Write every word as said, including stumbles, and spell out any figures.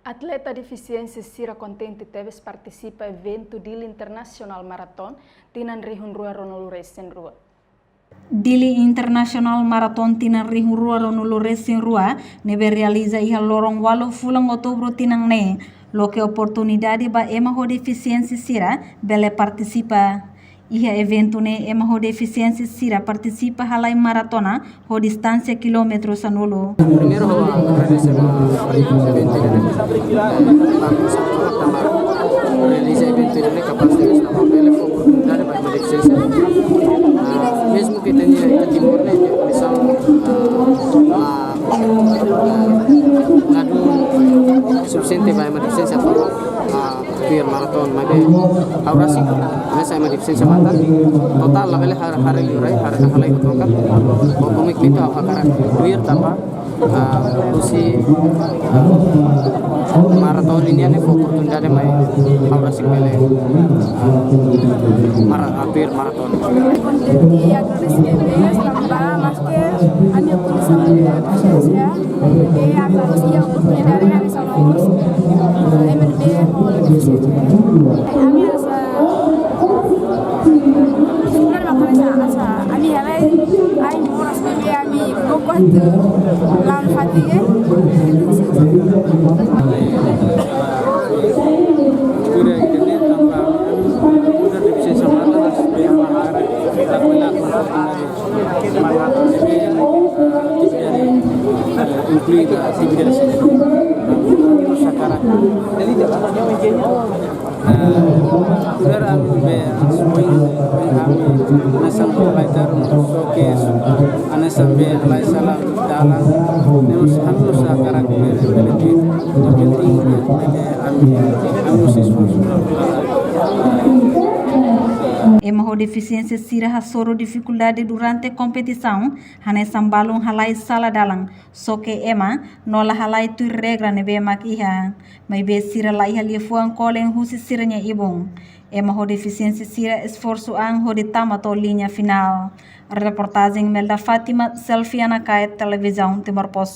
Atleta defisiénsia sira kontente tebes partisipa eventu Dili Internasionál Maraton tinan rihun rua ruanulu resin rua. Dili Internasionál Maraton tinan rihun rua ruanulu resin rua ne'ebé realiza iha loron ualu fulan Outubru tinan ne'e, loke oportunidade ba ema ho defisiénsia sira bele partisipa. Iha eventu ne'e ema ho defisiénsia sira partisipa halai maratona ho distánsia kilómetru sanulu. Primeiru ha'u agradese ba eventu ne'e, tanba realiza eventu ne'e kapás de estava bele fó oportunidade ba ema defisiénsia. Ah, mezmu ke ita-nia, ita Timor ne'e, nia kondisaun, ah, ah, ah, ladún sufisiente ba ema defisiénsia atu, ah, tuir maraton, maibé ha'u rasik hanesan ema defisiénsia matan, total labele har-, haree liurai, haree, halai hotu-hotu. Ho komitmentu ha'u hakarak tuir tanba, ah, husi, ah, maraton nian ne'e fó oportunidade mai ha'u rasik bele, ah, mara-, ah, tuir maraton. Kontente, agradese tebes tanba maske ami-nia kondisaun de defisiénsia, eh, ami-nia oportunidade hanesan ema ne'ebé ho defisiénsia. Ami hanesan, sebenarnya mak hanesan, hanesan ami halai, ai moras ne'ebé ami koko atu la'o fadiga. Kira ida-ne'e tanba ami defisiénsia matan, hanesan bele haree, laku-laku, maraton ne'e, eh, atividade, eh, inklui ba atividade sira. Ami hakarak, eh, beran be swing, be ami hanesan halai tarung, soke, hanesan be halai sala dalan, ne'e mós ami mós hakarak be, be, be, be, ami, ami mós esforsu. Ema ho defisiénsia sira hasoru difikuldade durante kompetisaun, hanesan balun halai sala dalan, soke ema, no la halai tuir regra ne'ebé mak iha. Maibé sira laiha liafuan kolen husi sira-nia ibun. Ema ho defisiénsia sira esforsu an hodi tama to'o liña finál. Reportajen Melda Fátima, Selfie Anacai, Televizaun Timor Post.